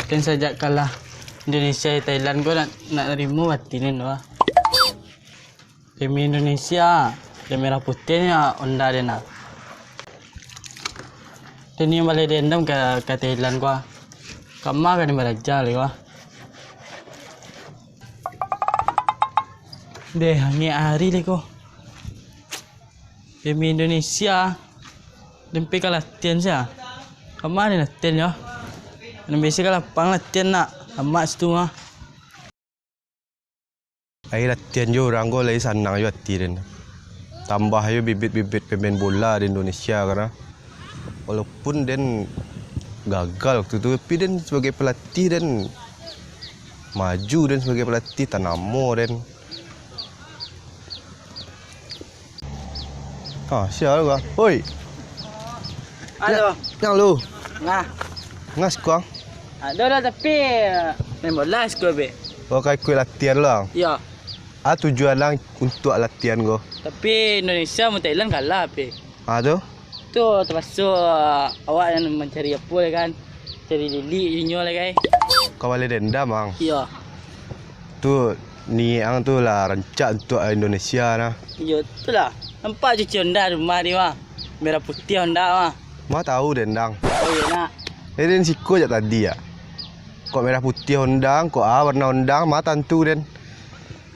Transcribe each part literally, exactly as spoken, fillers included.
Kan sajak kalah Indonesia di Thailand ko nak, nak narimo batin den tu ah. Demi Indonesia, demi merah putih ni ah, Honda den ah. Den ni baleh dendam ka, ka Thailand ko ah. Kama ka den baraja lai ko ah. Deh, angek ari lai ko. Demi Indonesia, den pai ka latihan sia. Kama den latihan yo? Den bisi ka lapang latihan nak. Lamak situ mah. Lai latihan jo urang ko lai sanang jo ati den. Tambah jo bibit-bibit pemain bola di Indonesia kan ah. Walaupun den gagal waktu tu, tapi den sabagai pelatih den maju, den sabagai pelatih tanamo den. Ha, sia lu ah. Oi. Halo. Nang lu. Nah. Ngas kuang. Ado lah, tapi main bola sikua be. Oh, ka ikuik latihan lu ang? Iyo. Ah, tujuan ang untuak latihan ko? Tapi Indonesia mun Thailand kalah be. Ah, tu? Tu tapaso awak nan mancari apo lai kan. Cari lilik inyo lai kai. Ka baleh dendam ang? Iyo. Tu niaik ang tu lah rancak untuak Indonesia nah. Iyo, tu lah. Nampak cuci Honda rumah ni mah. Merah putih Honda mah. Ma tahu den dang. Oh, iyo nak. Eh, den siko jak tadi ya. Kok merah putih Honda, kok ah warna Honda, ma tantu den.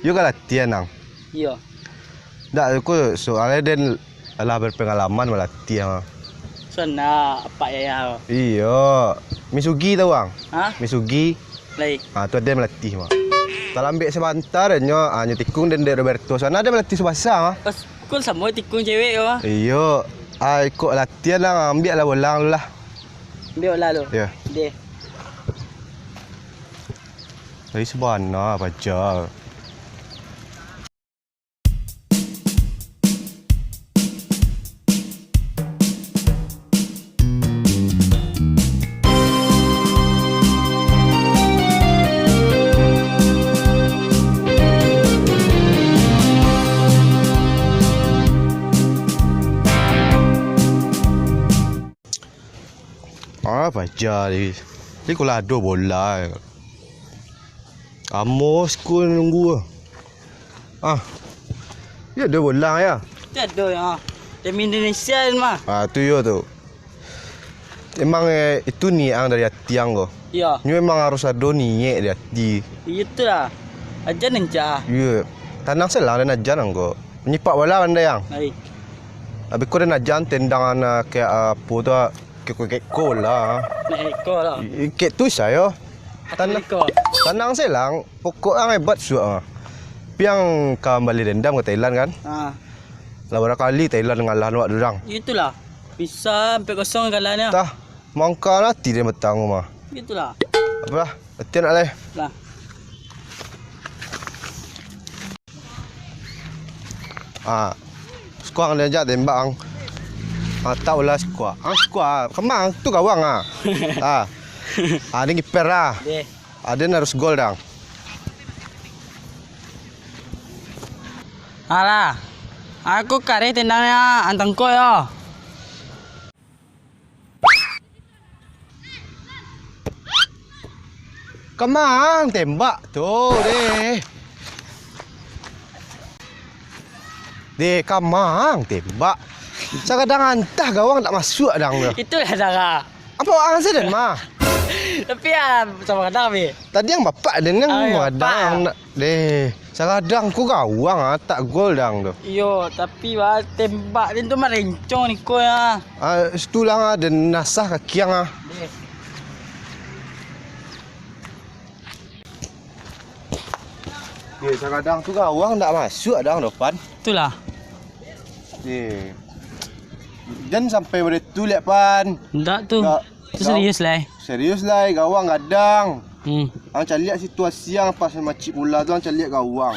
Yo ka latihan ang. Iyo. Ndak, ko soalnyo den lah berpengalaman malatih mah. Sana apak yaya. Iyo. Misugi tahu ang? Ha? Misugi. Lai. Ah, tu ado malatih mah. Talambek sabanta nyo, ah, nyo tikung den dek Roberto. Sana ado malatih Subasa mah. Pas pukul samo tikung cewek ko mah. Iyo. Ah, iko latihan lah, ambiak lah bola lu lah. Ambiak bola lu. Yo. Deh. Lai sabana paja. Ah, paja ni. Ni kulah ado bola. Amo sikua nunggu. Ah. Yo ado bola yo. Itu ado ya. Demi Indonesia ni mah. Ah, tu yo tu. Emang eh, itu niaik ang dari ati ang ko. Iyo. Nyo emang harus ado niaik di ati. Iyo tu lah. Aja nan cah. Iyo. Tanang selang dan aja ang ko. Manyipak bola pandai ang. Baik. Abih ko den aja ang tendangan ah, kayak ah, apo tu ah, kek-kek ko lah. Naik eko lah. I- Kek tu sayo. Tanang, eko. Tanang selang, pokok ang hebat suak ah. Piang ka baleh dendam ka Thailand kan? Ha. Lah bara kali Thailand ngalah awak durang. Itulah. Bisa ampek kosong kalahnyo. Tah, mangka ati den batang mah. Itulah. Apo lah? Latihan nak lai. Lah. Ah. Sikuang dia ajak tembak ang. Ah, tahu lah sikuang. Ang sikuang. Kama ang tu gawang ah. Ah. Ah, dia kiper lah. Deh. Ah, dia harus gol dang. Alah. Aku kareh tendangnya antang ko yo. Kama ang tembak tu deh. Deh, kama ang tembak. Sakadang antah gawang tak masuk dang tu. Itulah darah. Apo ang saden mah? Tapi ya sama kadang be. Tadi ang bapak den yang Ah, ya, mengadang pak. Nak deh. Sakadang ko gawang ah, tak gol dang tu. Iyo, tapi bah tembak den tu marencong niko ya. Ah, situ lah ah, den nasah kaki ang ah. Deh. Deh, sakadang tu gawang ndak masuk dang dopan. Itulah. Deh. Jan sampai pado tu liak pan. Ndak tu. Ndak. Tu serius lai. Serius lai, gawang gadang. Hmm. Ang caliak situasi ang pas macik bola tu, ang caliak gawang.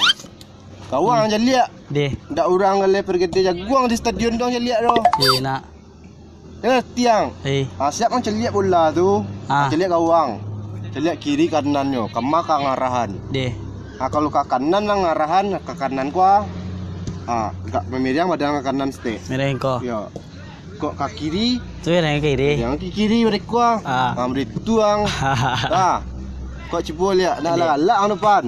Gawang ang caliak. Deh. Ndak urang galeh pergede jaguang di stadion tu ang caliak tu. Deh, nak. Jangan tiang. Eh. Ha, siap ang caliak bola tu. Ah. Ang caliak gawang. Caliak kiri kanannyo, kama ka ngarahan. Deh. Ha, kalau ka kanan lah ngarahan, ka kanan kua. Ha, agak mamiriang badan ka kanan stek. Mirang ko. Yo. Kok ka kiri, Tu yang ke kiri. Yang ke kiri mereka. Ah. Ah, mereka tu ang. Ah. Kau cubo lihat, nak galak-galak ang depan.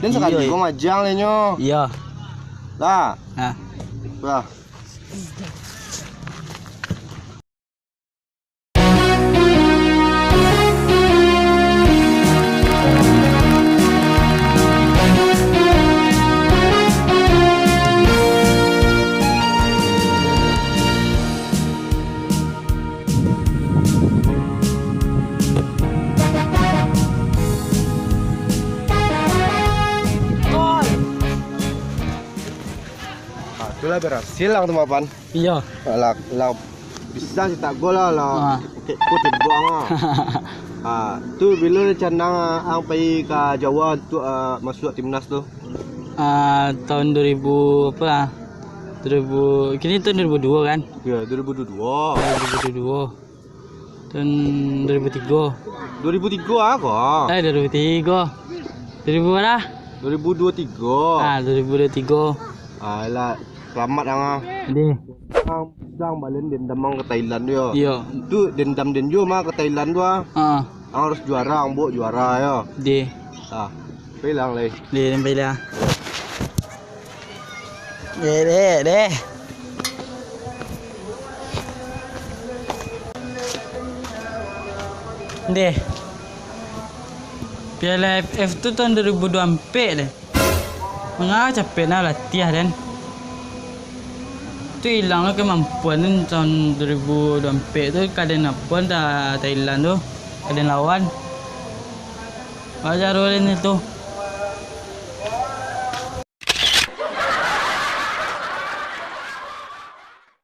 Dan sakali kau majang lah nyo. Iyo. Lah. Ah. Lah. Ah, tu lah berhasil lah tu mapan. Iyo. Lah, lah bisa cetak gol lah, lah. Ah. Kek kok tembok ah. Ah, tu bilo rencana ang pai ka Jawa untuk, ah, masuk timnas tu? Ah, tahun dua ribu apa lah? Dua ribu, kini tahun dua ribu dua kan? Ya, dua ribu dua puluh dua. Dua ribu dua puluh dua. Tahun dua ribu tiga. Dua ribu tiga ah, kok? Eh, dua ribu tiga. Dua ribu berapa? Dua ribu dua tiga. Ah, dua ribu dua tiga. Ah, lah, selamat ang ah. Deh. Ang, ang balen dendam ang ka Thailand tu yo. Iyo. Tu dendam den juo mah ka Thailand tu ah. Ah. Ang harus juara, ang buek juara yo. Deh. Ah, pai lah ang lai. Deh, sampai lah. Deh, deh, deh. Deh. Piala F F tu tahun dua ribu dua puluh empat deh. Manga capek nah latiah den. Tu ilang lah kemampuan den tahun dua ribu dua puluh empat tu, ka den lawan Tha-, Thailand tu. Ka den lawan. Wajar den itu.